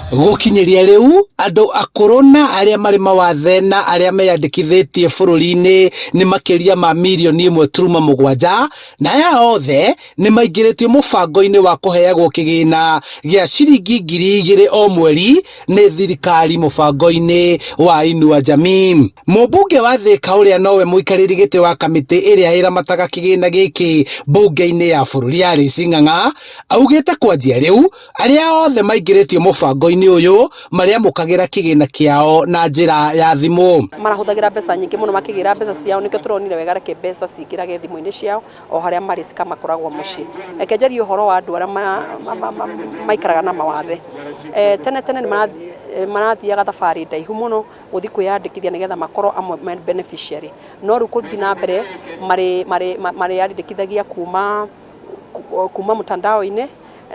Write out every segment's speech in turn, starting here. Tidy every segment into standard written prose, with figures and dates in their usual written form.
Gũkinyĩria rĩu andũ akũrũ na arĩa marĩ mawathe na arĩa meyandĩkithĩtie bũrũri-inĩ nĩ makĩria ma mirioni 1.7 na aya othe nĩ maingĩrĩtio mũbango-inĩ wa kũheagwo kĩgĩna gĩa ciringi 2000 o mweri nĩ thirikari mũbango-inĩ wa Inua Jamii. Mũmbunge wa Thika ũrĩa nowe mũikarĩri gĩtĩ wa kamĩtĩ ĩrĩa ĩramataga kĩgĩna gĩkĩ mbunge-inĩ ya bũrũri Alice Ng'ang'a augĩte kwanjia rĩu arĩa othe maingĩrĩtio mũbango-inĩ ũyũ marĩamũkagĩra kĩgĩna kĩao na njĩra ya thimũ. Marahũthagĩra mbeca nyingĩ mũno makĩgĩra mbeca ciao, nĩkĩo tũronire wega reke mbeca cingĩrage thimũ-inĩ ciao o harĩa marĩ cikamakoragwo mũciĩ. Reke njarie ũhoro wa andũ arĩa maikaraga na mawathe. Tene tene nĩ marathiaga thabarĩ ndaihu mũno gũthiĩ kwĩyandĩkithia nĩgetha makorwo amwe me beneficiary. No rĩu gũthiĩ na mbere marĩyandĩkithagia kuma mtandao-inĩ,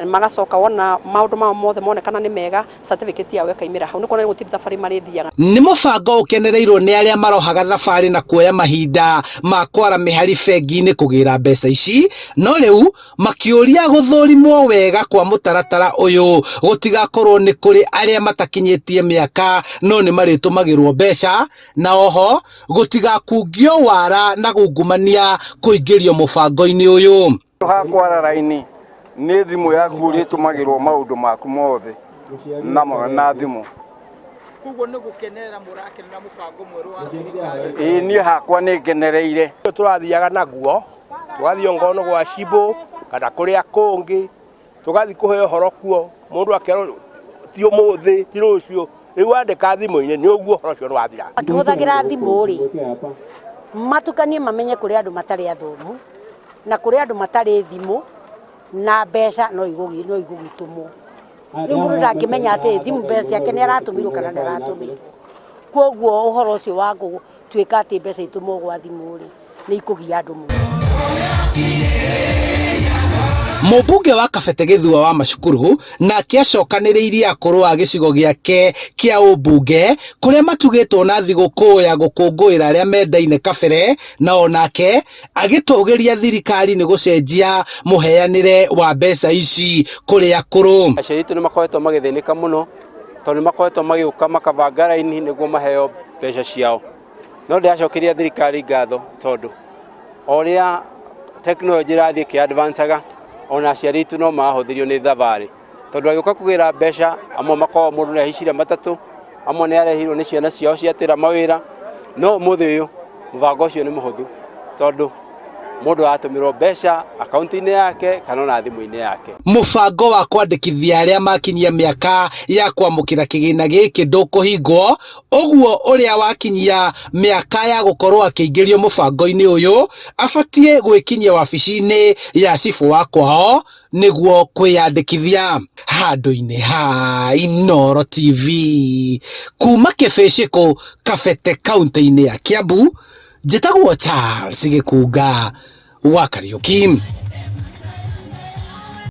magacoka wona maũndũ mao mothe monekana nĩ mega, certificate yao ĩkaimĩra hau. Nĩ kuonania gũtirĩ thabarĩ marĩthiaga. Nĩ mũbango ũkenereirwo nĩ arĩa marohaga thabarĩ na kuoya mahinda ma kwara mĩhari bengi-inĩ kũgĩra mbeca ici, no rĩu makĩũria gũthũrimwo wega kwa mũtaratara ũyũ gũtigakorwo nĩ kũrĩ arĩa matakinyĩtie mĩaka no nĩ marĩtũmagĩrwo mbeca, na oho gũtigakungio wara na gungumania kũingĩrio mũbango-inĩ ũyũ. Ha kwara raini nĩ thimũ yaku ũrĩtũmagĩrwo maũndũ maku mothe na thimũ. Koguo nĩ gũkenerera mũrakenera mũbango mwerũ wa thirikari? Ĩĩ, niĩ hakwa nĩ ngenereire. Tũrathiaga naguo tũgathiĩ ngono gwa cibũ kana kũrĩa kũngĩ, tũgathiĩ kũheo ũhoro kuo, mũndũ akerwo ti ũmũthĩ ti rũciũ, rĩu wandĩka thimũ-inĩ nĩ ũguo ũhoro ũcio nĩ wathira. Makĩhũthagĩra thimũ rĩ, matukanie mamenye kũrĩ andũ matarĩ athomu na kũrĩ andũ matarĩ thimũ na mbeca no igũgĩtũmwo. Rĩu mũndũ ndangĩmenya atĩ thimũ mbeca ciake nĩ aratũmĩirwo kana ndaratũmĩirwo. Koguo ũhoro ũcio wa gũtuĩka atĩ mbeca itũmwo gwa thimũ rĩ, nĩ ikũgia andũ mũno. Mũmbunge wa Kabete Gĩthua wa Macukuru nake acokanĩrĩirie akũrũ a gĩcigo gĩake kĩa ũmbunge kũrĩa matugĩtwo na thigũkũ ya gũkũngũĩra arĩa mendaine kabere, na onake agĩtũgĩria thirikari nĩ gũcenjia mũheanĩre wa mbeca ici kũrĩ akũrũ. Aciari aitũ nĩ makoretwo magĩthĩnĩka mũno tondũ nĩ makoretwo magĩũka makabanga raini nĩguo maheo mbeca ciao. No ndĩracokeria thirikari ngatho tondũ o ũrĩa tekinoronjĩ ĩrathiĩ ĩkĩ advance aga, ona aciari aitũ no marahũthĩrio nĩ thabarĩ. Tondũ agĩũka kũgĩra mbeca, amwe makoragwo mũndũ nĩ ahaicire matatũ, amwe nĩ arehirwo nĩ ciana ciao ciatĩra mawĩra, no ũmũthĩ ũyũ mũbango ũcio nĩ mũhũthũ tondũ mũndũ aratũmĩrwo mbeca akaunti-inĩ yake kana ona thimũ-inĩ yake. Mũbango wa kwandĩkithia arĩa makinyia mĩaka ya kwamũkĩra kĩgĩna gĩkĩ ndũkũhingwo, ũguo ũrĩa wakinyia mĩaka ya gũkorwo akĩingĩrio mũbango-inĩ ũyũ abatiĩ gwĩkinyia wabici-inĩ ya cibũ wa kwao nĩguo kwĩyandĩkithia. Handũ-inĩ ha Inooro TV kuma Kĩbĩcĩkũ, Kabete, kaũntĩ-inĩ ya Kiambu, njĩtagwo Charles Gĩkunga wa Kariũki.